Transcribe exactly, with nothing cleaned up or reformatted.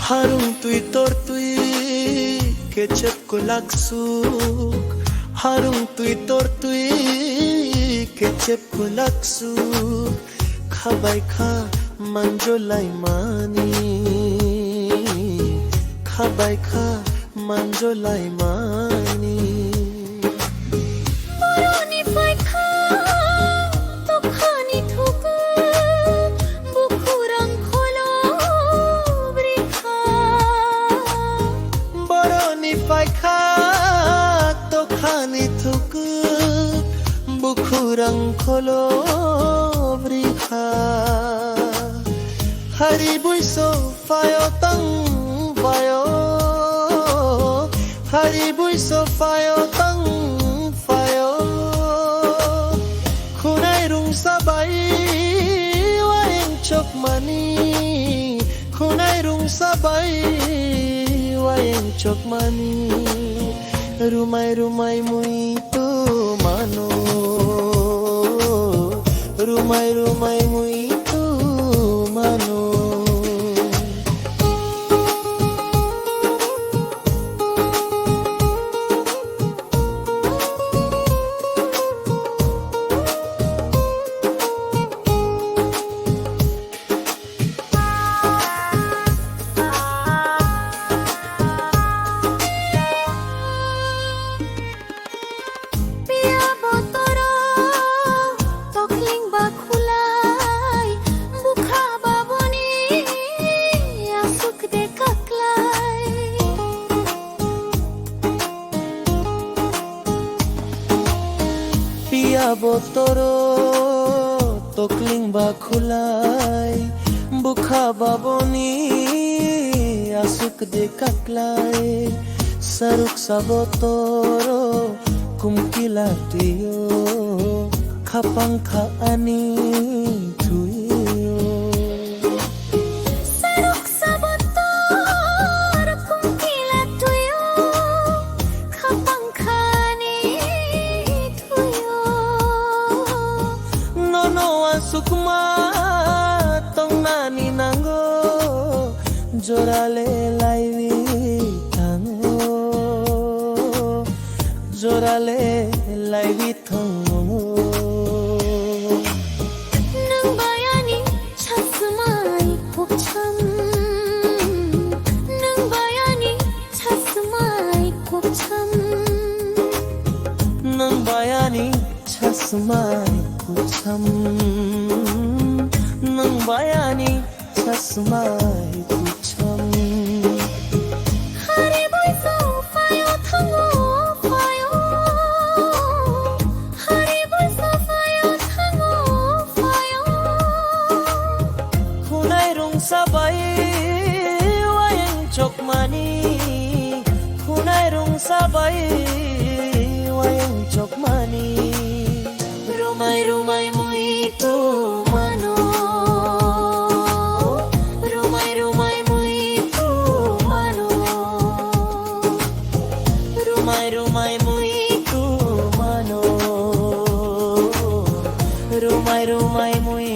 Harung twi tor twi kechep kwlak suk, harung twi tor twi kechep kwlak suk, khabai kha manjolai mani, khabai kha manjolai mani. Boroni phaikha tokhani thuku, bukhurang kholo brikha. Boroni phaikha tokhani thuku, bukhurang kholo brikha. Hari buiso phaio tang phaio, hari buiso phaio tang phaio. Khunai rungsa bai wayang chokmani, khunai rungsa bai wayang chokmani. Rumai rumai mui tu mano, rumai rumai mui tu mano. Piya botoro tokling ba khulai, bukha baboni asuk de kaklai. Piya botoro tokling ba khulai, bukha baboni asuk de kaklai. Saruk sabotoro kumkila tuyo, khapang kha ani thuyo. Saruk sabotor kumkila tuyo, khapang khani thuyo. Nono asukma tongnani nango, jorale laiwi thango, jorale laiwi thango. Nwng bayani chasmai kokcham, nwng bayani chasmai kokcham, nwng bayani chasmai kokcham, nwng bayani chasmai kokcham. Hari buiso phaio thango phaio, hari buiso phaio thango phaio. Khunai rungsa bai wayang chokmani, khunai rungsa bai wayang chokmani. Rumai rumai mui tu mano, rumai rumai mui tu mano, rumai rumai mui tu mano, rumai rumai mui